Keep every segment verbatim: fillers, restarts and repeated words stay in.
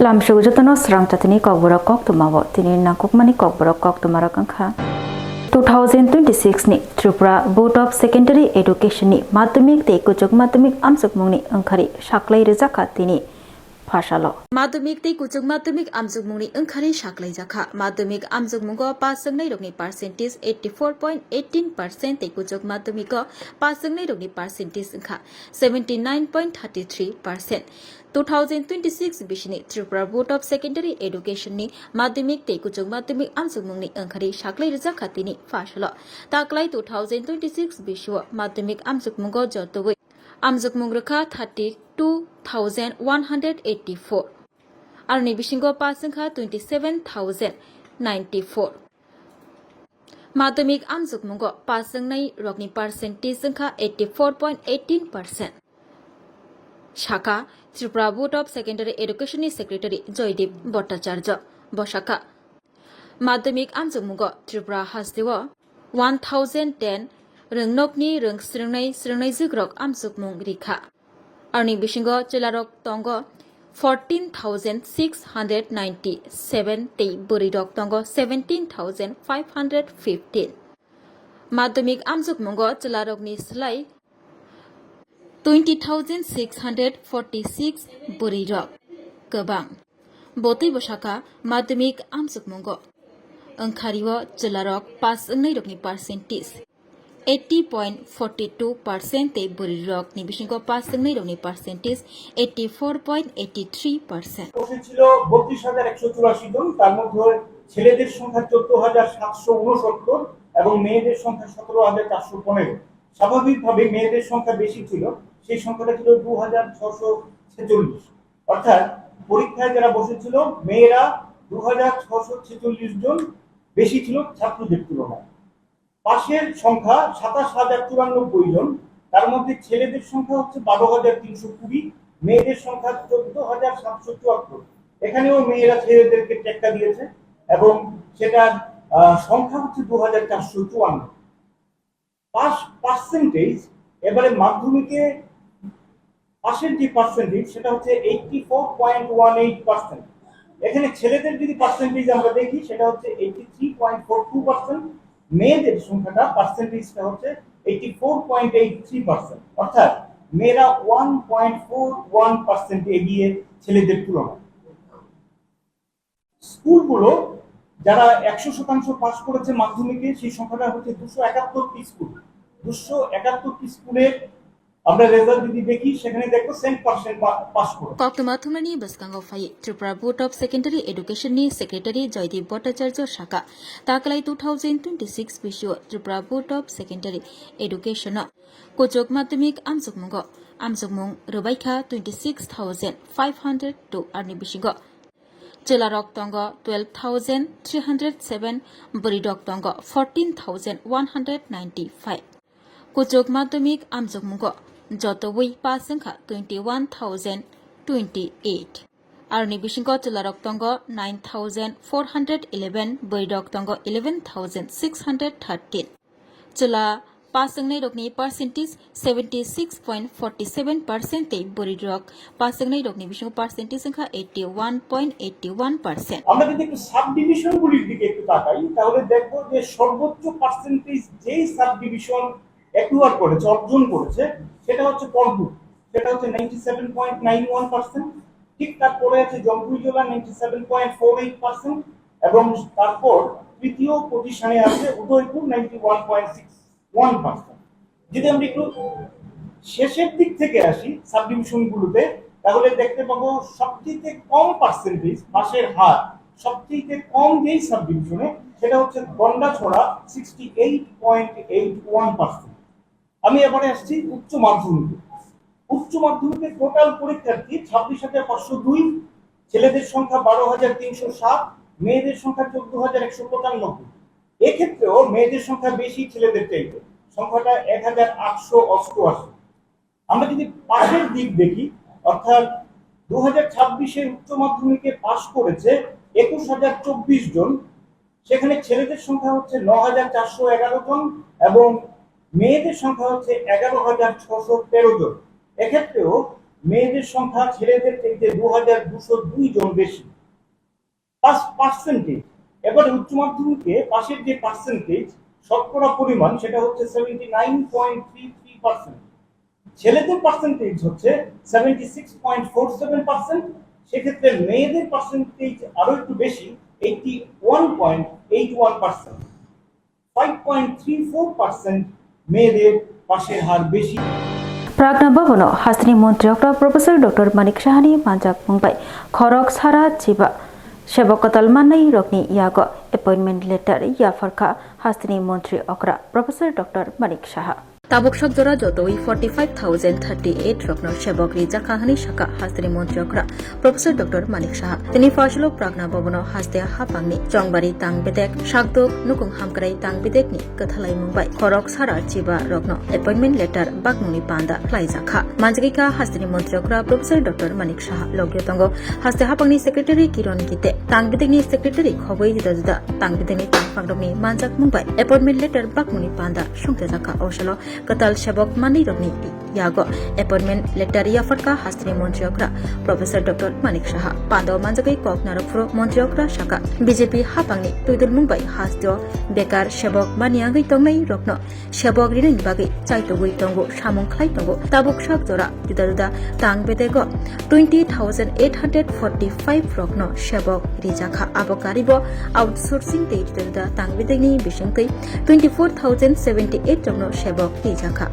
Lamsuk jotono srang chatini kokborok koktwma o tini nangkukmani kokborok koktwma rok wngkha. Two thousand twenty-six ni Tripura Board of Secondary Education ni madhyamik tei kuchuk madhyamik amchukmungni wngkhari saklai rwjakha tini phasalo. Madhyamik tei kuchuk madhyamik amchukmungni wngkhari saklai jakha. Madhyamik amchukmungo pass wngnai rokni percentage eighty four point eighteen percent tei kuchuk madhyamiko pass wngnai rokni percentage wngkha seventy nine point thirty three percent. Two thousand twenty-six bisini Tripura Board of Secondary Education ni madhyamik tei kuchuk madhyamik amchukmungni wngkhari saklai rwjakha tini phasalo. Taklai two thousand twenty-six bisio madhyamik amchukmungo jotoi amchukmung rwkha thirty two thousand one hundred eighty four. Aroni bisingo pass wngkha twenty seven thousand ninety four. Madhyamik amchukmungo pass wngnai rokni percentage wngkha eighty four point eighteen percent. Saka Tripura Board of Secondary Education ni Secretary Joydeep Bhattacharya. Bo saka madhyamik amchukmungo Tripura hasteo one thousand ten rwngnokni rwng srwngnai srwngnaijwkrok amchukmung rikha. Aroni bisingo chwlarok tongo fourteen thousand six hundred ninety seven tei bwrwirok tongo seventeen thousand five hundred fifteen. Madhyamik amchukmungo chwlarokni slai twenty thousand six hundred forty six bwrwirok kwbang. Bo teibo saka madhyamik amchukmungo wngkhario chwlarok pass wngnairokni percentage eighty point forty two percent tei bwrwirokni bisingo pass wngnairokni percentage eighty four point eighty three percent. বসেছিল বত্রিশ হাজার একশো চুরাশি জন, তার মধ্যে ছেলেদের সংখ্যা চোদ্দ হাজার সাতশো ঊনসত্তর এবং মেয়েদের সংখ্যা সতেরো হাজার চারশো পনেরো। স্বাভাবিকভাবে মেয়েদের সংখ্যা বেশি ছিল, সেই সংখ্যাটা ছিল দু হাজার ছশো ছেচল্লিশ। অর্থাৎ পরীক্ষায় যারা বসেছিল মেয়েরা দু হাজার ছশো ছেচল্লিশ জন বেশি ছিল ছাত্রদের তুলনায়। পাশের সংখ্যা সাতাশ হাজার চুরানব্বই জন, তার মধ্যে ছেলেদের সংখ্যা হচ্ছে বারো হাজার তিনশো কুড়ি, মেয়েদের সংখ্যা চোদ্দ হাজার সাতশো চুয়াত্তর। এখানেও মেয়েরা ছেলেদেরকে টেক্কা দিয়েছে এবং সেটার আহ, সংখ্যা হচ্ছে দু হাজার চারশো চুয়ান্ন। পাস পার্সেন্টেজ, এবারে মাধ্যমিকে পাশের যে পার্সেন্টেজ সেটা হচ্ছে eighty four point one eight percent. এখানে ছেলেদের যদি পার্সেন্টেজ আমরা দেখি সেটা হচ্ছে eighty three point four two percent, মেয়েদের সংখ্যাটা পার্সেন্টেজটা হচ্ছে eighty four point eight three percent. অর্থাৎ মেয়েরা one point four one percent এগিয়ে ছেলেদের তুলনায়। স্কুলগুলো যারা একশো শতাংশ পাস করেছে মাধ্যমিকে, সেই সংখ্যাটা হচ্ছে দুশো একাত্তরটি স্কুল। দুশো একাত্তরটি স্কুলের আমরা রেজাল্ট যদি দেখি, সেখানে দেখবো সেম পার্সেন্ট পাস করে। Koktwma thumnani bwskango phai Tripura Board of Secondary Education ni Secretary Joydeep Bhattacharya saka, taklai two thousand twenty six bisio Tripura Board of Secondary Education o kuchuk madhyamik amchukmungo amchukmung rwbaikha twenty six thousand five hundred two, aroni bisingo chwlarok tongo twelve thousand three hundred seven, bwrwirok tongo fourteen thousand one hundred ninety five. Kuchuk madhyamik amchukmungo jotowi pass wngkha twenty one thousand twenty eight. Aroni bisingo chwlarok tongo nine thousand four hundred eleven, bwrwirok tongo eleven thousand six hundred thirteen. Chwla pass wngnairokni percentage seventy six point forty seven percent tei bwrwirok pass wngnairokni bisingo percentage wngkha eighty one point eighty one percent. আমরা যদি একটু সাব ডিভিশনগুলির দিকে একটু তাকাই, তাহলে দেখব যে সর্বোচ্চ পার্সেন্টেজ যেই সাব ডিভিশন অ্যাকুয়ার করেছে, অর্জন করেছে, সেটা হচ্ছে কর্ণপুর, সেটা হচ্ছে ninety seven point nine one percent. ঠিক তারপরে আছে Jampuijala, ninety seven point four eight percent, এবং তারপর তৃতীয় পজিশনে আছে Udaipur, ninety one point six one percent. যদি আমরা একটু শেষের দিক থেকে আসি সাব ডিভিশনগুলোতে, তাহলে দেখতে পাবো সবচেয়ে কম পার্সেন্টেজ পাশের হার, সবচেয়ে কম যেই সাব ডিভিশনে, সেটা হচ্ছে Gandacherra, sixty eight point eight one percent. আমি এবারে আসছি উচ্চ মাধ্যমিকে। উচ্চ মাধ্যমিকের টোটাল পরীক্ষার্থী ছাব্বিশ হাজার পাঁচশো দুই, ছেলেদের সংখ্যা বারো হাজার তিনশো সাত, মেয়েদের সংখ্যা চোদ্দ হাজার একশো পঁচানব্বই। এক্ষেত্রেও মেয়েদের সংখ্যা বেশি ছেলেদের চাইতে, সংখ্যাটা এক হাজার আটশো অষ্টআশি। আমরা যদি পাশের দিক দেখি, অর্থাৎ দু হাজার ছাব্বিশে উচ্চ মাধ্যমিকে পাশ করেছে একুশ হাজার চব্বিশ জন, সেখানে ছেলেদের সংখ্যা হচ্ছে ন হাজার চারশো এগারো জন এবং মেয়েদের সংখ্যা হচ্ছে এগারো হাজার ছশো তেরো জন। এক্ষেত্রেও মেয়েদের সংখ্যা ছেলেদের থেকে দু হাজার দুশো দুই জন বেশি। পাস পার্সেন্টেজ, এবার উচ্চ মাধ্যমিকে পাশের যে পার্সেন্টেজ, শতকরা পরিমাণ, সেটা হচ্ছে seventy nine point three three percent. ছেলেদের পার্সেন্টেজ হচ্ছে seventy six point four seven percent. সেক্ষেত্রে মেয়েদের পার্সেন্টেজ আরো একটু বেশি, eighty one point eight one percent. Five point three four percent মেয়েদের পাশের হার বেশি। Pragna Bhavan-o hasteni montri okra Professor Doctor Manik Sahani manjak mungbai khorok sara chiba sebok kwtal mannai rokni yago appointment letter yapharkha hasteni montri okra Professor Doctor Manik Saha. Tabuk sok jora jotoi forty five thousand thirty eight rokno sebok rijakha hwnwi sakha hasteni montri okra Professor Doctor Manik Saha. Tini phaisalo Pragna Bhavan-o haste hapangni Chongbari tang bedek, Sakduk nukung hamkrai tang bedekni kwthalai mungbai khorok sara chiba rokno appointment letter bakmungni panda khlaijakha. Manjagika hasteni montri okra Professor Doctor Manik Saha, logio tongo haste hapangni secretary Kiron Gite, tang bedekni secretary khobwi juda juda tang bedekni tangphangrokni manjak mungbai appointment letter bakmungni panda sungchajakha. Osalo kwtal sebok manwi rokni yago appointment letter yapharkha hasteni montri okra Professor Doctor Manik Saha. Pando manjagwi kok narwkphuru montri okra sakha, B J P hapangni twidulmung bai hasteo bekar sebok mani wngwi tongnai rokno sebok rinani bagwi chaitugwi tongo, samung khlai tongo. Tabuk sak jora juda juda tang bedego twenty thousand eight hundred forty five rokno sebok rijakha. Abo karibo outsourcing tei juda juda tang bedegni bisingtwi twenty four thousand seventy eight rokno sebok rijakha.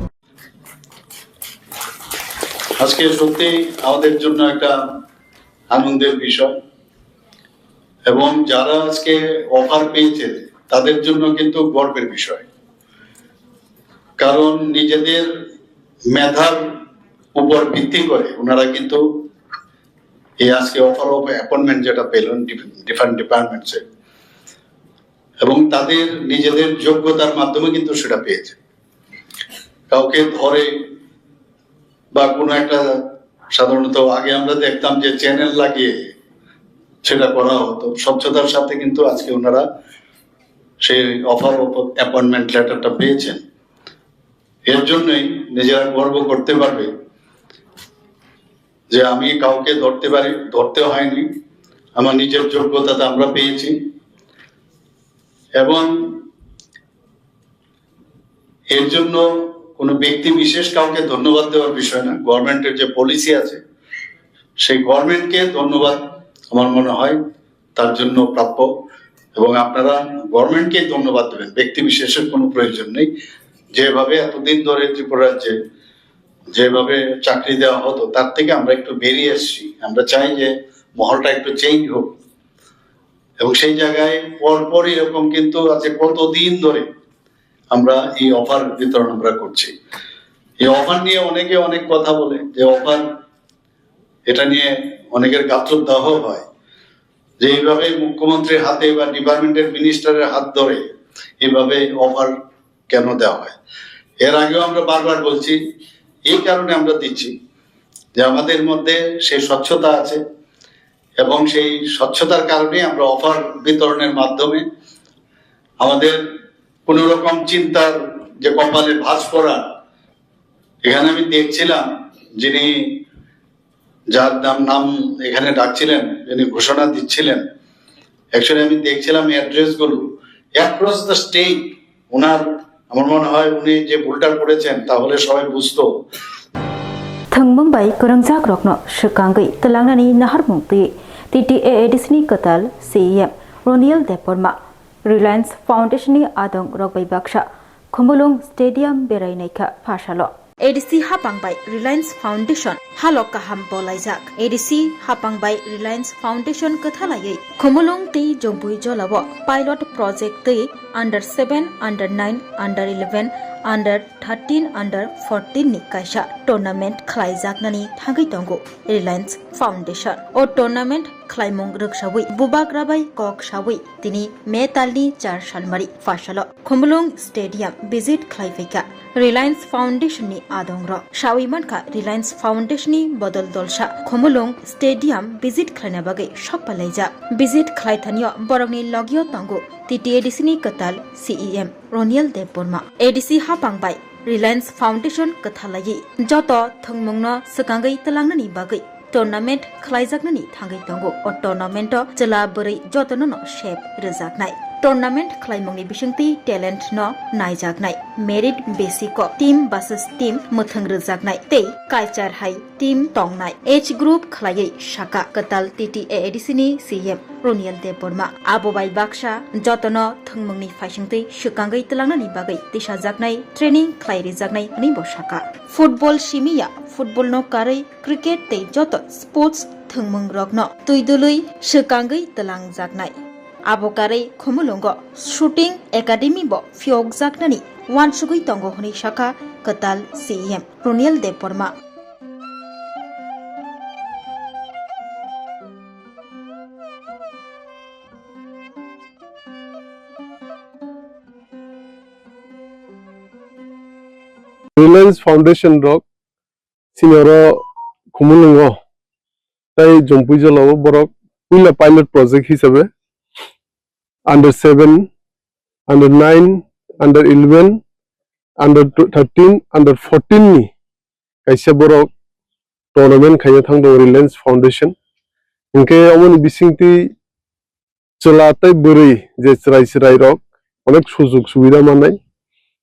আজকে সত্যি আমাদের জন্য একটা আনন্দের বিষয়, এবং যারা আজকে অফার পেয়েছে তাদের জন্য কিন্তু গর্বের বিষয়, কারণ নিজেদের মেধার উপর ভিত্তি করে ওনারা কিন্তু এই আজকে অফার অফ অ্যাপয়েন্টমেন্ট যেটা পেলেন ডিফারেন্ট ডিপার্টমেন্টসে, এবং তাদের নিজেদের যোগ্যতার মাধ্যমে কিন্তু সেটা পেয়েছে। কাউকে ধরে বা কোনো একটা, সাধারণত আগে আমরা দেখতাম যে চ্যানেল লাগিয়ে সেটা করা হতো, স্বচ্ছতার সাথে কিন্তু আজকে ওনারা সেই অফার অ্যাপয়েন্টমেন্ট লেটারটা পেয়েছেন। এর জন্যই নিজেরা গর্ব করতে পারবে যে আমি কাউকে ধরতে পারি, ধরতে হয়নি, আমার নিজের যোগ্যতাতে আমরা পেয়েছি। এবং এর জন্য কোনো ব্যক্তি বিশেষ কাউকে ধন্যবাদ দেওয়ার বিষয় না, গভর্নমেন্টের যে পলিসি আছে সেই গভর্নমেন্টকে ধন্যবাদ আমার মনে হয় তার জন্য প্রাপ্য। এবং আপনারা গভর্নমেন্টকেই ধন্যবাদ দেবেন, ব্যক্তি বিশেষের কোনো প্রয়োজন নেই। যেভাবে এতদিন ধরে ত্রিপুরা রাজ্যে যেভাবে চাকরি দেওয়া হতো তার থেকে আমরা একটু বেরিয়ে এসেছি। আমরা চাই যে মহলটা একটু চেঞ্জ হোক, এবং সেই জায়গায় পরপর এরকম কিন্তু আছে কতদিন ধরে আমরা এই অফার বিতরণ আমরা করছি। এই অফার নিয়ে অনেকে অনেক কথা বলে যে অফার, এটা নিয়ে অনেকের গাত্রদাহ হয় যে এইভাবে মুখ্যমন্ত্রীর হাতে বা ডিপার্টমেন্টের মিনিস্টারের হাত ধরে এইভাবে অফার কেন দেওয়া হয়। এর আগেও আমরা বারবার বলছি, এই কারণে আমরা দিচ্ছি যে আমাদের মধ্যে সেই স্বচ্ছতা আছে, এবং সেই স্বচ্ছতার কারণে আমরা অফার বিতরণের মাধ্যমে আমাদের কোনো রকম চিন্তার যে কপালে ভাঁজ পড়া। এখানে আমি দেখছিলাম, যিনি, যার নাম নাম এখানে ডাকছিলেন, যিনি ঘোষণা দিচ্ছিলেন, অ্যাকচুয়ালি আমি দেখছিলাম অ্যাড্রেসগুলো অ্যাক্রস দ্য স্টেট। ওনার, আমার মনে হয় উনি যে ভুলটা করেছেন তাহলে সবাই বুঝতো। Thwngmung bai kwrwngjak rokno swkangwi twlangnani naharmung twi T T A A D C ni kwtal C E M Roniel Debbarma Reliance Foundation ni adong rok bai baksa Khumulwng Stadium berai naikha phasalo. A D C hapang bai Reliance Foundation halok kaham bolaijak. A D C hapang bai Reliance Foundation kwthalaiwi Khumulwng tei Jombui jolao pilot project tei under seven, under nine, under eleven, under thirteen, under fourteen ni kaisa tournament khlaijaknani thangwi tongo Reliance Foundation. O tournament khlaimung rwksawi bubagra bai kok sawi tini May talni char salmari phasalo Khumulwng Stadium visit khlai phaikha Reliance Foundation ni adongrok. Sawi mankha Reliance Foundation ni bodol dolsa Khumulwng Stadium visit khlaina bagwi sok pailaijak. Visit khlaithanio borokni logio tongo T T A D C ni kwtal C E M Roniel Debbarma. A D C hapang bai Reliance Foundation kwthalaiwi joto thwngmungno swkangwi twlangnani bagwi tournament khlaijaknani thangwi tongo. O tournamento chwla bwrwi jotono no sep rwjaknai. Tournament khlaimungni bisingtwi talent no naijaknai, merit basic o team versus team mwthwng rwjaknai tei culture hai team tongnai. Age group khlaiwi saka kwtal T T A A D C ni C M Roniel Debbarma. Abo bai baksa jotono thwngmungni phaisingtwi swkangwi twlangnani bagwi tisajaknai training khlai rijaknai hwnwi bo saka. Football simi ya, football no karwi cricket tei joto sports thwngmung rokno twi dului swkangwi twlangjaknai. Abo karwi Khumulwngo shooting academy bo phiyokjaknani uansugwi tongo hwnwi saka kwtal C E M Roniel Debbarma. Reliance Foundation rok chini oro Khumulwngo tei Jompuijala o borok puila pilot project hisabe under seven, under nine, under eleven, under thirteen, under fourteen ni kaisa borok tournament khaina thang tongo Reliance Foundation. Hinkhe omoni bisingtwi chwla tei bwrwi je chwrai chwrai rok onek sujug subida manai,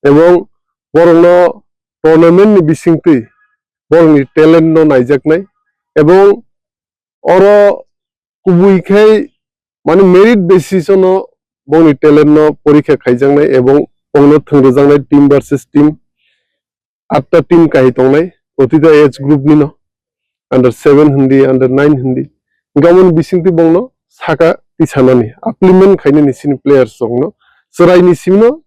ebong borokno tournament ni bisingtwi borokni talent no naijaknai, ebong oro kubui khai mane merit basis ono bongni talent no porikha khaijaknai ebong bongno thwngrijaknai team versus team. Atta team kahai tongnai, protita age group nino, under seven hindi, under nine hindi. Hinkhe amoni bisingtwi bongno saka tisanani, upliftment khainani sini players rokno, chwraini simino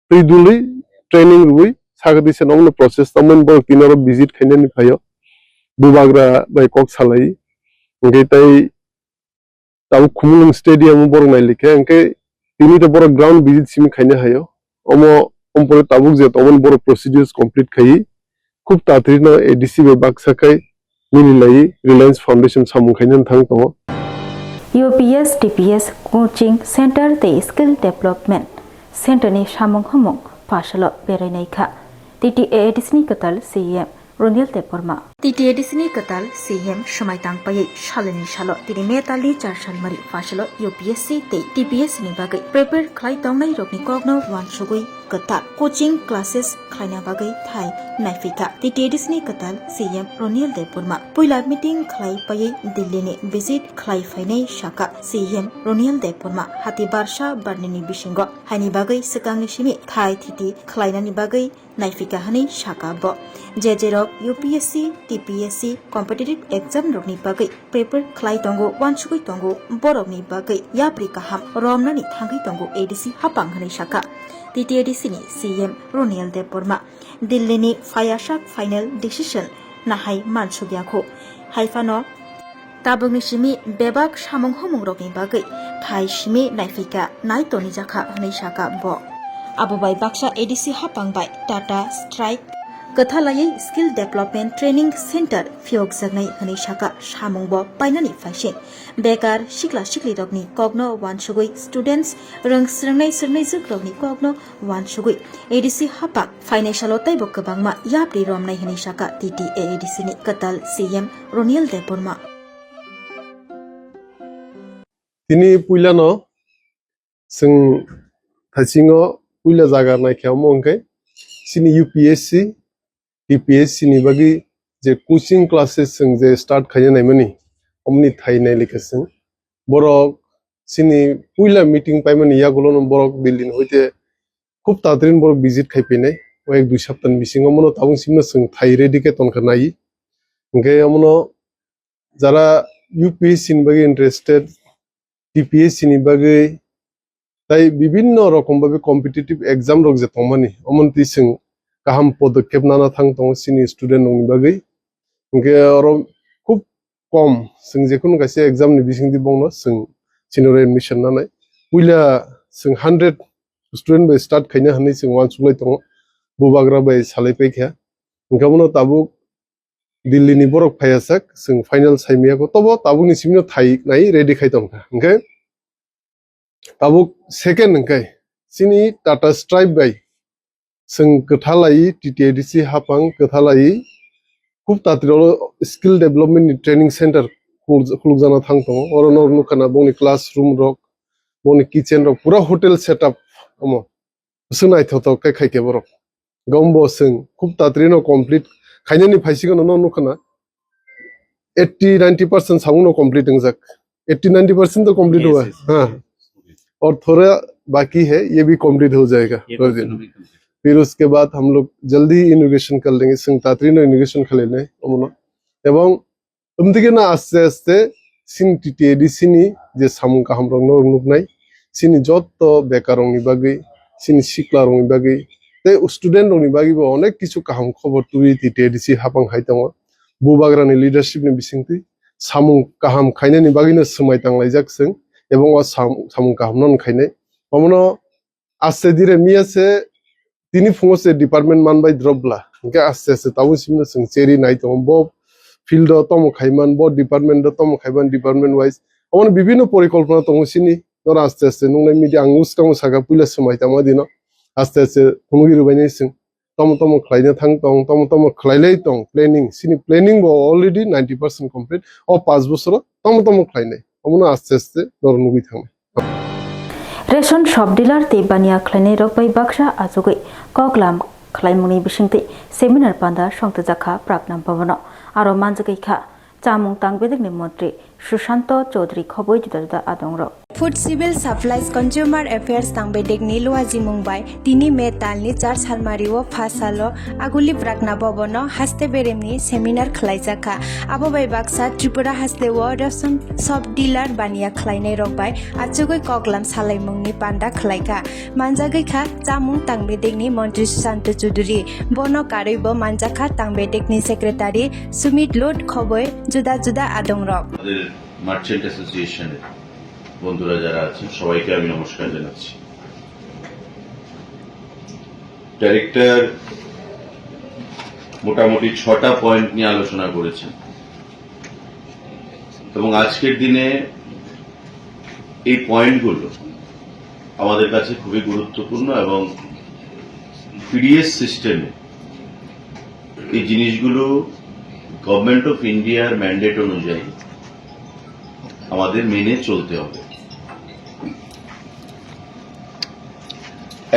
twi dului training rwui saka tisa nokno process tangmani borok tini oro visit khainani phaio. Bubagra bai kok salai, hinkhe tei tabuk Khumulwng stadium o borok nailikha, hinkhe tini to borok ground visit simi khaina haio. Omo, omo pore tabuk je tongmani borok procedures complete khaiwi khub tatari no A D C bai baksa khai mililaiwi Reliance Foundation samung khaina thang tongo. U P S, T P S coaching center tei skill development center ni samung humung phasalo berai naikha T T A A D C ni kwtal C E M Roniel Debbarma. T T A A D C ni kwtal C E M swmai tang paiwi salini salo tini May talni char salmari phasalo U P S C tei T P S C ni bagwi prepare khlai tongnai rokni kokno uansugwi kwtal coaching classes khlaina bagwi thai naiphikha T T A A D C ni kwtal C E M Roniel Debbarma. Puila meeting khlai paiwi Delhi ni visit khlai phainai saka C E M Roniel Debbarma hati barsa barnini bisingo haini bagwi swkangni simi thai thiti khlainani bagwi naiphikha hwnwi saka bo. Je je rok U P S C, T P S C competitive exam rokni bagwi prepare khlai tongo, uansugwi tongo, borokni bagwi yapri kaham romnani thangwi tongo A D C hapang hwnwi saka T T A A D C ni C E M Roniel Debbarma. Delhi ni phaiyasak final decision nahai mansukya kho. Haiphano tabukni simi bebak samung humung rokni bagwi thai simi naiphikha nai tonijakha hwnwi saka bo. Abo bai baksa A D C hapang bai Tata Strike kwthalaiwi Skill Development Training Center phiyokjaknai hwnwi saka samung bo painani phaising. Bekar sikla sikli rokni kokno uansugwi students rwng swrwngnai swrwngnaijwk rokni kokno uansugwi A D C hapang phainai salo teibo kwbangma yapri romnai hwnwi saka T T A A D C ni kwtal C M Roniel Debbarma. Tini puilano chwng thaisingo puila jaga naikha omo hwnkhe chini U P S C, T P S C ni bagwi je coaching classes chwng je start khaina naimani omoni thai nailikha chwng. Borok chini puila meeting paimani yagulono borok Delhi ni hoite khub tatrin borok visit khai phainai. O ek dui saptani bisingo omono tabuk simno chwng thai ready khe tonkha nai. Hinkhe omono jara U P S C ni bagwi interested, T P S C ni bagwi tai bibinno rokom bagwi competitive exam rok je tongmani, omono twi chwng kaham podokkhep nana thang tongo chini student rokni bagwi. Hinkhe oro khub kom chwng jekhunu kaisa exam ni bisingtwi bongno chwng chini oro admission nanai. Puila chwng hundred student bai start khaina hwnwi chwng uansuklai tongo, bubagra bai salai paikha. Hinkhe omono tabuk Delhi ni borok phaiya sak, chwng final saimaya kho, tobo tabukni simino thai nai ready khai tongkha. Hinkhe tabuk second hinkhe chini Tata Stripe bai Chwng kwthalai T T A D C hapang kwthalai khub tatri oro skill development ni training center khuluk-, khulukjana thang tongo. Oro no nukha na bongni classroom rok, bongni kitchen rok, pura hotel setup omo. Bwswk naithothok khe khaikhe borok. Gombo chwng khub tatri no complete khainani phaisikgano no nukha na eighty ninety percent samung no complete wngjak. Eighty ninety percent to complete hua hai. Yes, yes. Ha. Aur thoda baki hai, ye bhi complete ho jayega. Ye bhi complete. Phir uske baad hum log jaldi inauguration kar lenge, chwng tatri no inauguration khalai nai omono. Ebong Umtike na aste aste chini T T A D C ni je samung kaham rok no nuknai, chini jotto bekar rok ni bagwi, chini sikla rok ni bagwi, tei student rok ni bagwi bo onek kichu kaham khobor tubui T T A D C hapang hai tongo. Bubagra ni leadership ni bisingtwi samung kaham khainani bagwi no swmai tanglaijak chwng, ebong o sam-, samung kaham no khainai. Omono Aste dire miya se tini phungo se department man bai drop bla. Hingke aste aste tabuk simi no chwng cheri nai tongo. Bo field o tomo khaiman, bo department o tomo khaiman, department wise. Omo bibinno porikolpona tongo sini. Noro aste aste nungnai media ang uskango saka puila swmai tangma dino. Aste aste phunugwi rwbainai chwng. Tomo tomo khlaina thang tong, tomo tomo khlailai tong planning. Sini planning bo already ninety percent complete. O panch bosoro tomo tomo khlainai. Omono aste aste noro nugwi thangnai. Ration shop dealer tei baniya khlainai rok bai baksa achugwi koklam khlaimungni bisingtwi seminar panda songtwjakha Prakna Bhavan o. Aro manjagwi kha chamung tang bedekni montri Sushanto Chaudhary khobwi juda juda adongrok. Food Civil Supplies Consumer Affairs tang bedekni luajimung bai tini May talni char salmari o pha salo Aguli Prakna Bhavan o haste beremni seminar khlaijakha. Abo bai baksa Tripura haste o ration shop dealer baniya khlainai rok bai achugwi koklam salaimungni panda khlaikha. Manjagwi kha chamung tang bedekni montri Sushanto Chaudhary. Bono karwi bo manjakha tang bedekni secretary Sumit Lut khoboi juda juda adongrok. আমাদের মার্চেন্ট অ্যাসোসিয়েশনের বন্ধুরা যারা আছেন, সবাইকে আমি নমস্কার জানাচ্ছি। ডাইরেক্টর মোটামুটি ছটা পয়েন্ট নিয়ে আলোচনা করেছেন এবং আজকের দিনে এই পয়েন্টগুলো আমাদের কাছে খুবই গুরুত্বপূর্ণ এবং পিডিএস সিস্টেমে এই জিনিসগুলো গভর্নমেন্ট অফ ইন্ডিয়ার ম্যান্ডেট অনুযায়ী আমাদের মেনে চলতে হবে।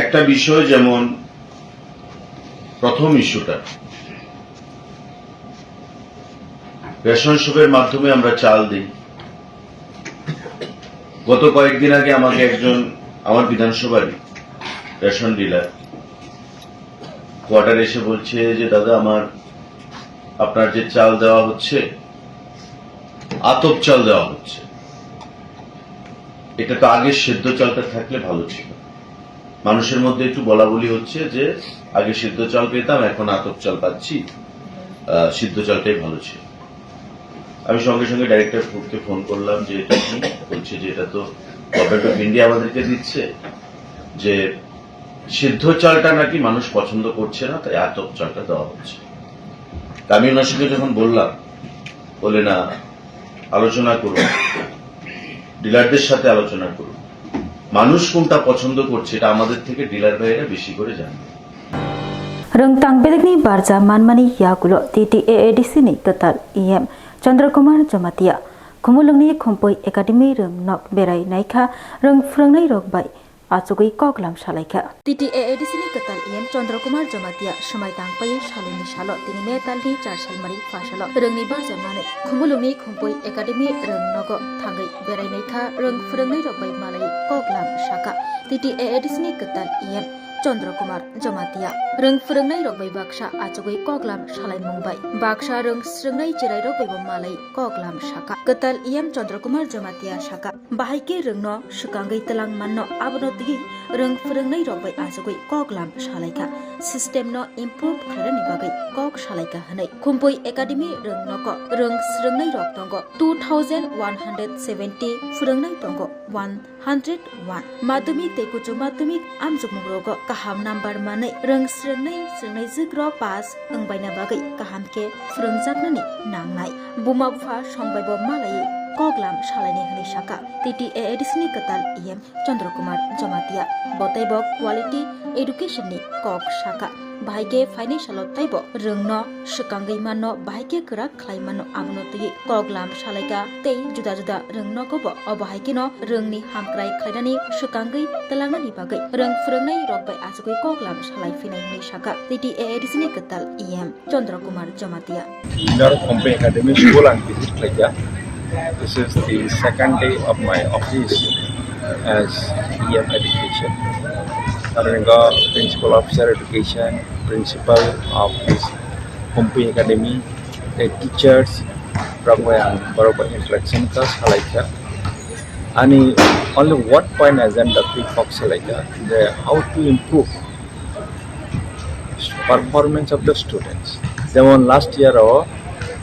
একটা বিষয়, যেমন প্রথম ইস্যুটা, রেশন শপের মাধ্যমে আমরা চাল দিই। গত কয়েকদিন আগে আমাকে একজন আমার বিধানসভারই রেশন ডিলার কোয়ার্টারে এসে বলছে যে, "দাদা, আমার, আপনার যে চাল দেওয়া হচ্ছে, আতপ চাল দেওয়া হচ্ছে, এটা তো আগে সেদ্ধ চালটা থাকলে ভালো ছিল।" মানুষের মধ্যে একটু বলাবলি হচ্ছে যে, "আগে সেদ্ধ চাল পেতাম, এখন আতপ চাল পাচ্ছি, আহ, সিদ্ধ চালটাই ভালো ছিল।" আমি সঙ্গে সঙ্গে ডাইরেক্টর ফুডকে ফোন করলাম যে, "এটা কি?" বলছে যে, "এটা তো গভর্নমেন্ট অফ ইন্ডিয়া আমাদেরকে দিচ্ছে, যে সিদ্ধ চালটা নাকি মানুষ পছন্দ করছে না, তাই আতপ চালটা দেওয়া হচ্ছে।" তা আমি ওনার সঙ্গে যখন বললাম, বলে, "না, আলোচনা করুন, ডিলারদের সাথে আলোচনা করুন, মানুষ কোনটা পছন্দ করছে, এটা আমাদের থেকে ডিলার ভাইয়েরা বেশি করে জানবে।" Rwngtang bedekni barja manmani yagulo T T A A D C ni kwtal E M Chandra Kumar Jamatia Khumulwngni Khumpui Academy rwng nok berai naikha, rwng phwrwngnai rok bai achugwi koklam salaikha. T T A A D C ni kwtal E M Chandra Kumar Jamatia swmai tang paiwi salini salo tini May talni char salmari pha salo rwngni barja manwi Khumulwngni Khumpui Academy rwng nogo thangwi berai naikha, rwng phwrwngnai rok bai malaiwi koklam saka T T A A D C ni kwtal E M Chandra Kumar Jamatia. Rwng phwrwngnai rok bai baksa achugwi koklam salaimung bai baksa rwng swrwngnai cherai rok bai bo malai koklam saka. Kwtal E M Chandra Kumar Jamatia saka, bahai khe rwngno swkangwi twlang manno, abono twiwi rwng phwrwngnai rok bai achugwi koklam salaikha, system no improve khlainani bagwi kok salaikha hwnwi. Khumpui Academy rwng nogo rwng swrwngnai rok tongo two thousand one hundred seventy, phwrwngnai tongo one hundred one. Madhyamik tei uccho madhyamik amjokmung rogo kaham number manwi rwng swrwngnai swrwngnaijwk rok pass wngbaina bagwi kaham khe phwrwngjaknani nangnai. Buma bupha song bai bo malaiwi koklam salaini hwnwi sakha T T A A D C ni kwtal E M Chandra Kumar Jamatia. Bo teibo quality education ni kok sakha. Bahai khe phainai salo teibo rwngno swkangwi manno, bahai khe kwrak khlai mano, abono twiwi koklam salaikha tei juda juda rwngnogo bo obo hai kheno rwngni hamkrai khlainani swkangwi twlangnani bagwi rwng phwrwngnai rok bai achugwi koklam salai phinai hwnwi sakha T T A A D C ni kwtal E M Chandra Kumar Jamatia. Inner Khumphung Academy School ang visit khlaikha. This is the second day of my office as E M education. Aro nokha Principal Officer Education, Principal of this Khumphung Academy, the teachers, rok bai ang borok bai interaction kha, salaikha. Ani only one point agenda twi kok salaikha, the how to improve performance of the students. Jemon last year o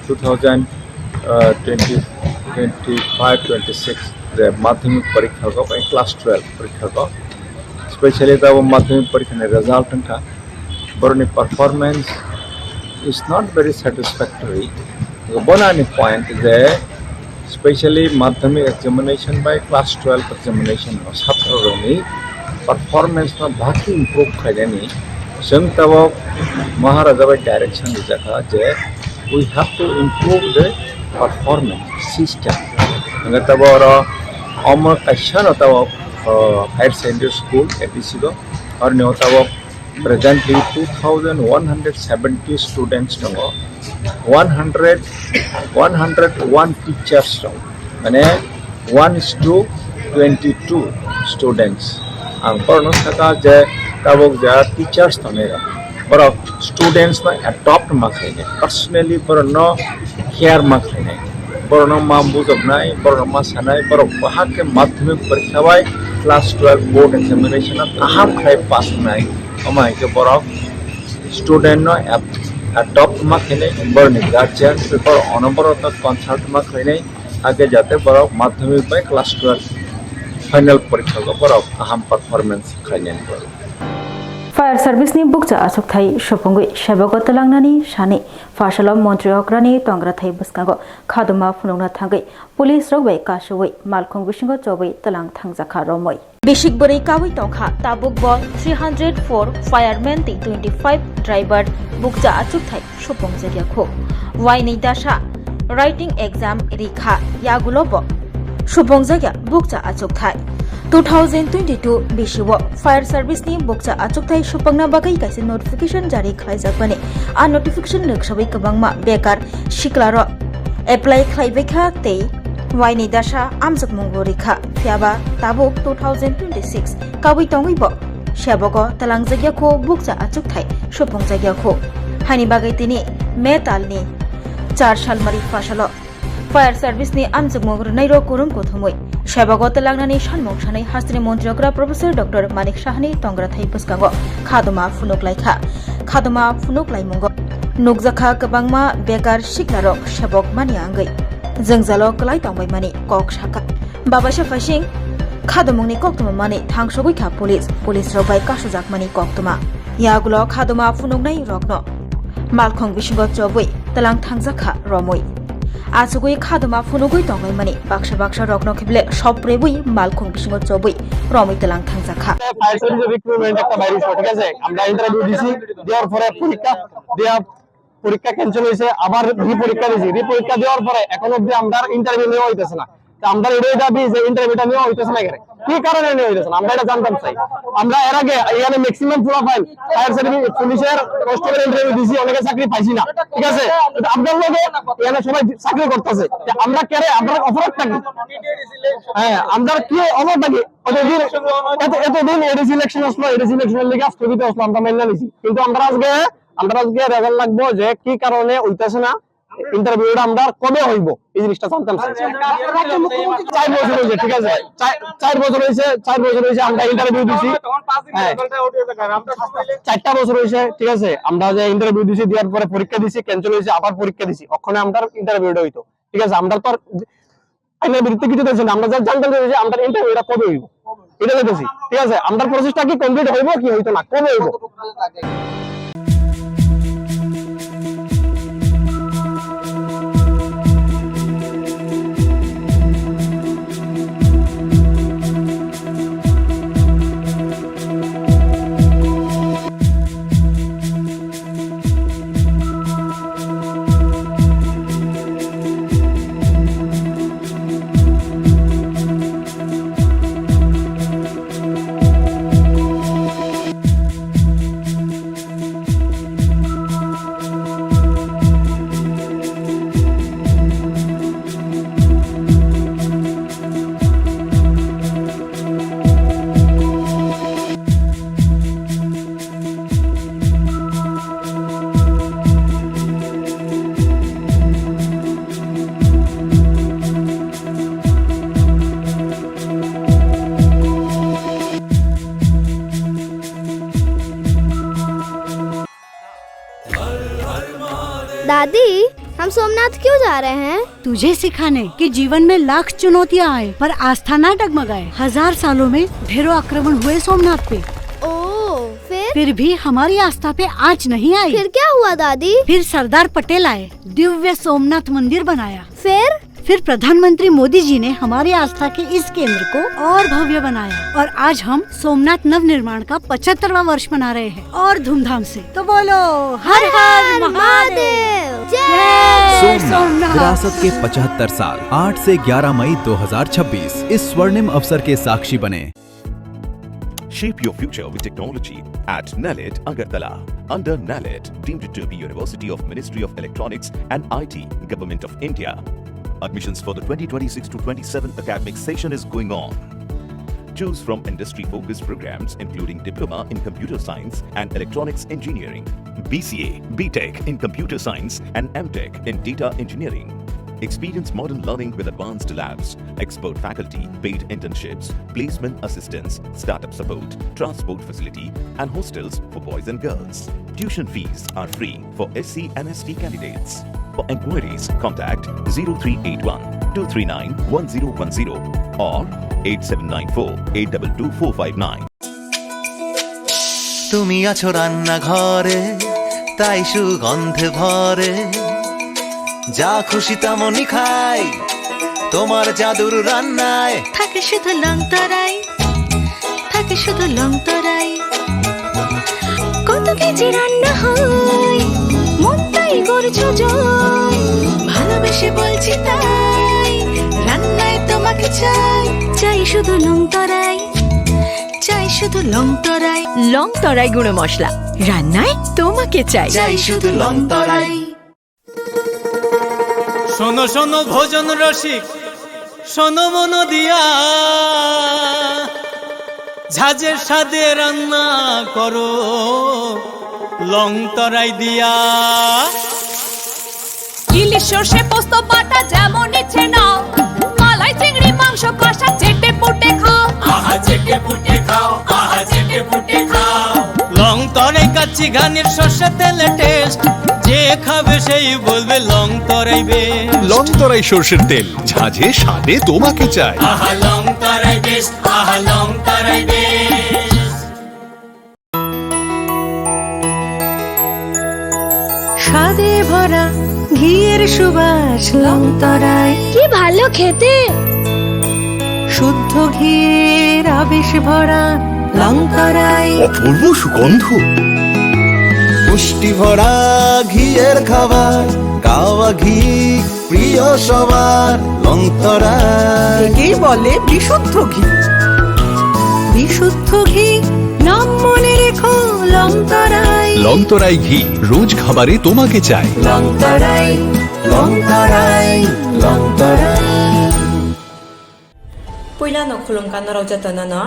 two thousand twenty, twenty-five, twenty-six je madhyamik porikha go, class twelve porikha go, specially tabo madhyamik porikha ni result wngkha, borokni performance is not very satisfactory. Bono ani point je specially madhyamik examination bai class twelve examination o chhatrorokni performance no bahai khe improve khainani chwng tabok Maharaja bai direction rijakha je we have to improve the performance system. Hingke tabok oro omo kaisa no tabok, uh, higher secondary school A D C o, oroni o tabok presently two thousand one hundred seventy students tongo, one hundred, one hundred one teachers tongo, mane one is to twenty-two students. Ang borokno saka je tabok ja teachers tongnai rok, borok students no adopt ma khainai, personally borokno care ma khainai, borokno ma bujoknai, borokno ma sanai, borok bahai khe madhyamik porikha bai class twelve board examination o kaham khlai pass wngnai. Omo hai khe borok student no ap-, adopt ma khainai, borokni guardian bai borok onoborotno consult ma khainai, hakhe jate borok madhyamik bai class twelve final porikha o borok kaham performance khainai. Fire service ni bukcha achukthai supungwi sebogo twlangnani sani phasalo montri okrani tongrathai bwskango khaduma phunukna thangwi police rok bai kasuwi malkhung bisingo chobwi twlang thangjakha romwi. Bisik bwrwi kawi tongkha, tabuk bo three hundred four fireman tei twenty-five driver bukcha achukthai supungjakya kho. Wainwi dasa writing exam rikha, yagulo bo supungjakya bukcha achukthai. Two thousand twenty-two bisio fire service ni bukcha achukthai supungna bagwi kaisa notification jari khlaijakmani. A notification rwksawi kwbangma bekar siklarok apply khlaibaikha tei wainwi dasa amjokmungo rikha. Phiyaba tabuk two thousand twenty-six kawi tongwi bo sebogo twlangjakya kho, bukcha achukthai supungjakya kho. Haini bagwi tini May talni char salmari phasalo fire service ni amjokmung rwnairok kurum kuthumwi sebogo twlangnani sanmung sanai hasteni montri okra Professor Doctor Manik Sahani tongrathai bwskango khaduma phunuk laikha. Khaduma phunuk laimungo nukjakha kwbangma bekar siklarok sebok mani angwi jwngjalo kwlai tongbaimani kok sakha. Babaisa phaising khadumungni koktwma mani thangsogwi kha police, police rok bai kasojakmani koktwma. Yagulo khaduma phunuknai rokno malkhung bisingo chobwi twlang thangjak kha romwi. Achugwi khaduma phunugwi tonglaimani baksa baksa rokno khible soprebwi malkhung bisingo chobwi romwi twlang thangjak kha. Fire service recruitment একটা বাইরে হয়েছে, ঠিক আছে? আমরা ইন্টারভিউ দিছি, দেওয়ার পরে পরীক্ষা দেওয়া, পরীক্ষা ক্যান্সেল হয়েছে, আবার রি পরীক্ষা দিছি। রি পরীক্ষা দেওয়ার পরে এখন অবধি আমরা ইন্টারভিউ নেওয়া হইতেছে না। তো আমরা এটাই দাবি যে ইন্টারভিউটা নেওয়া হইতেছে না কেন? কি কারণে নেওয়া হইতেছে না? আমরা এটা জানতাম চাই। আমরা এর আগে এখানে ম্যাক্সিমাম পোলাপাইন ফায়ার সার্ভিস, পুলিশের কনস্টেবল ইন্টারভিউ দিছি, অনেকে চাকরি পাইছি না, ঠিক আছে? কিন্তু আপনার লগে এখানে সবাই চাকরি করতেছে। তো আমরা কেরে, আমরা অপরাধটা কি? হ্যাঁ, আমরা কি অপরাধটা কি? এতদিন, এত, এতদিন এডিসি ইলেকশন আসলো, এডিসি ইলেকশনের লিগে স্থগিত আসলো, আমরা মেনে নিছি। কিন্তু আমরা আজকে, আমরা আজকে রেজাল্ট লাগবো যে কি কারণে হইতেছে না, ইন্টারভিউটা আমরা কবে হইব, এই জিনিসটা জানতাম চাই। চার বছর হয়েছে, ঠিক আছে, চার, চার বছর হয়েছে, চার বছর হয়েছে আমরা ইন্টারভিউ দিছি। হ্যাঁ, চারটা বছর হয়েছে, ঠিক আছে, আমরা যে ইন্টারভিউ দিছি, দেওয়ার পরে পরীক্ষা দিছি, ক্যান্সেল হয়েছে, আবার পরীক্ষা দিছি, ওখানে আমরা ইন্টারভিউটা হইতো, ঠিক আছে। আমরা তো আর আইনের বিরুদ্ধে কিছু দেখছি না, আমরা যা জানতাম চাই যে আমরা ইন্টারভিউটা কবে হইব, এটা দেখেছি, ঠিক আছে। আমরা প্রসেসটা কি কমপ্লিট হইব কি হইতো না, কবে হইব? दादी, हम सोमनाथ क्यों जा रहे हैं? तुझे सिखाने कि जीवन में लाख चुनौतियां आए, पर आस्था ना डगमगाए। हजार सालों में ढेरों आक्रमण हुए सोमनाथ पे। ओ, फिर? फिर भी हमारी आस्था पे आंच नहीं आई। फिर क्या हुआ दादी? फिर सरदार पटेल आए, दिव्य सोमनाथ मंदिर बनाया। फिर? फिर प्रधानमंत्री मोदी जी ने हमारी आस्था के इस केंद्र को और भव्य बनाया और आज हम सोमनाथ नवनिर्माण का पचहत्तरवां वर्ष मना रहे हैं और धूमधाम से। तो बोलो, हर हर महादेव। जय सोमनाथ। विरासत के पचहत्तर साल, आठ से ग्यारह मई दो हज़ार छब्बीस, इस स्वर्णिम अवसर के साक्षी बने। Shape your future with technology at NALET Agartala. Under NALET, deemed to be University of Ministry of Electronics and I T, Government of India. Admissions for the twenty twenty-six to twenty-seven academic session is going on. Choose from industry-focused programs including Diploma in Computer Science and Electronics Engineering, B C A, B Tech in Computer Science and M Tech in Data Engineering. Experience modern learning with advanced labs, expert faculty, paid internships, placement assistance, startup support, transport facility, and hostels for boys and girls. Tuition fees are free for S C and S T candidates. For inquiries, contact zero three eight one two three nine one zero one zero or eight seven nine four eight double two four five nine. তুমি আছো রান্নাঘরে, তাই সুগন্ধে ভরে। যা খুশি তেমনই খাই, তোমার জাদুর রান্নায়। থাকে শুধু লং তরাই, থাকে শুধু লং তরাই। কত কেজি রান্না হয়, মনটাই করছো জয়। ভালোবেসে বলছি তাই, রান্নায় তোমাকে চাই। চাই শুধু লং তরাই, চাই শুধু লং তরাই। লং তরাই গুঁড়ো মশলা, রান্নায় তোমাকে চাই। চাই শুধু লং তরাই। শোনো শোনো ভোজন রসিক, শোনো মন দিয়া, ঝাঁঝের স্বাদে রান্না করো লং তরাই দিয়া। ইলিশ সর্ষে পোস্ত বাটা যেমন ইচ্ছে নাও, মালাই চিংড়ি মাংস কষা চেটে পুটে খাও। আহা চেটে পুটে খাও, আহা চেটে পুটে খাও। লং তরাই কাচ্চি ঘানির সর্ষে তেলে টেস্ট, যে খাবে সেই বলবে লং তরাই বেশ। লং তরাই সর্ষের তেল, ঝাঁঝে স্বাদে তোমাকে চাই। আহা লং তরাই বেশ, আহা লং তরাই বেশ। স্বাদে ভরা ঘিয়ের সুবাস লং তরাই। কি ভালো খেতে। শুদ্ধ ঘিয়ের আবেশ ভরা লং তরাই। অপূর্ব সুগন্ধ। পুষ্টি ভরা ঘিয়ের খাবার, কাওয়া ঘি প্রিয় সবার লং তরাই। একেই বলে বিশুদ্ধ ঘি। বিশুদ্ধ ঘি, নাম মনে রেখো লং তরাই। লং তরাই ঘি, রোজ খাবারে তোমাকে চাই। লং তরাই, লং তরাই, লং তরাই। Puilano khulumkha norok jotono no.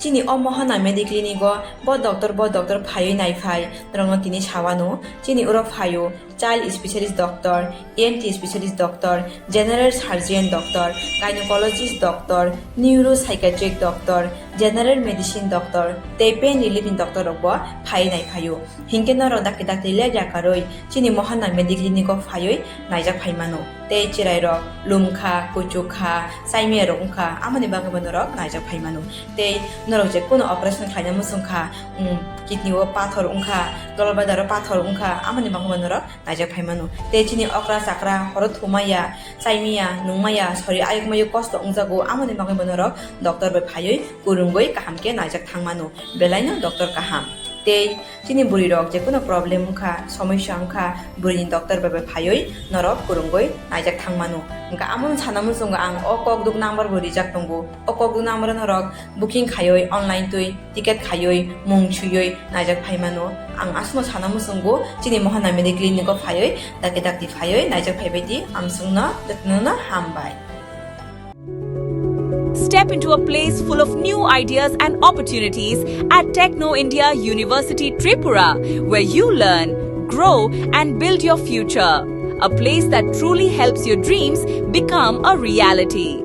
Chini o Mohana Mediclinic o bo doctor, bo doctor phaiwi naiphai norokno tini sawano. Chini oro phaio child specialist doctor, E N T specialist doctor, general surgeon doctor, gynecologist doctor, neuropsychiatric doctor, general medicine doctor, tei pain relieving doctor rok bo phaiwi naiphaio. Hinkhe norok dakti dakti leg yakarwi chini Mohana Mediclinic o phaiwi naijak phaimano. Tei chwrairok lumkha, kuchukha, chaimiyarok wngkha, amoni bagwibo norok naijak phaimano. Tei norok je kuno operation khlaina muchungkha, um, kidney o pathor wngkha, gallbladder o pathor wngkha, amoni bagwibo norok naijak phaimano. Tei chini okra chakra horo thumaya, chaimaya, nungmaya, sori ayukmayo kosto wngjago, amoni bagwibo norok doctor bai phaiwi kwrwngwi kaham khe naijak thangmano. Belaino doctor kaham. Tei chini bwrwi rok je kuno problem wngkha, somosya wngkha, bwrwini doctor bai bai phaiwi norok kwrwngwi naijak thangmano. Hwnkhe amono sana muchungo ang o kokduk number bo rijak tongo. O kokduk number o norok booking khaiwi online twi ticket khaiwi mung suiwi naijak phaimano. Ang aswkno sana muchungo chini Mohana Mediclinic o phaiwi dakti dakti phaiwi naijak phaibai di. Amswkno jotono no hambai. Step into a place full of new ideas and opportunities at Techno India University Tripura, where you learn, grow, and build your future. A place that truly helps your dreams become a reality.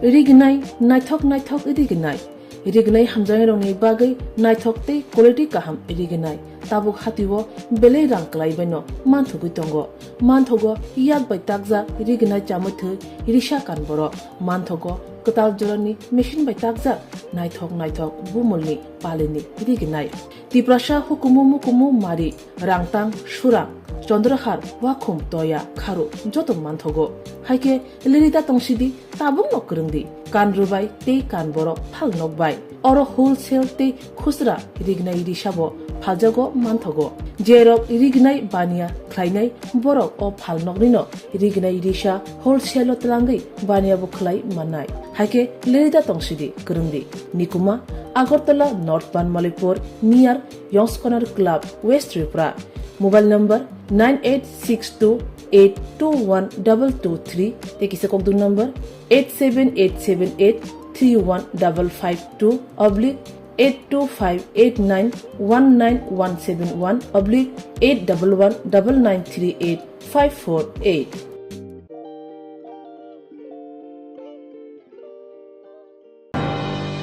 Rignai naithok naithok rignai. Rignai hamjaknairokni bagwi naithok tei quality kaham rignai. Tabuk hatio belai rang kwlaibaino manthogwi tongo. Manthogo yak bai takjak rignai chamwi thwi risa kan borok. Manthogo kwtal jorani machine bai takjak naithok naithok bumulni palini rignai. Tiprasa hukumu mukumu mari, rangtang, surang, chondrahar, wakhum, toya, kharu joto manthogo. Haikhe lerida tongsidi, tabukno kwrwngdi, kan rwbai tei kan borok phal nokbai. Oro wholesale tei khusra rignai risabo phaljago manthogo. Jerok rignai baniya khlainai borok o phal noknino rignai risa wholesale-o twlangwi baniya bo khlai mannai. Haikhe lerida tongsidi kwrwngdi. Nikuma, Agartala North Banmalipur, near Yong's Corner Club, West Tripura. Mobile number nine eight six two eight two one double two three, tei kisa kokdung number eight seven eight seven eight three one double five two oblique eight two five eight nine one nine one seven one oblique eight double one double nine three eight five four eight.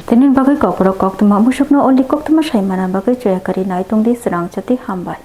Tini bagwi kokborok koktwma, musukno oli koktwma sai mana bagwi chaya kari nai tongdi, srang chati hambai.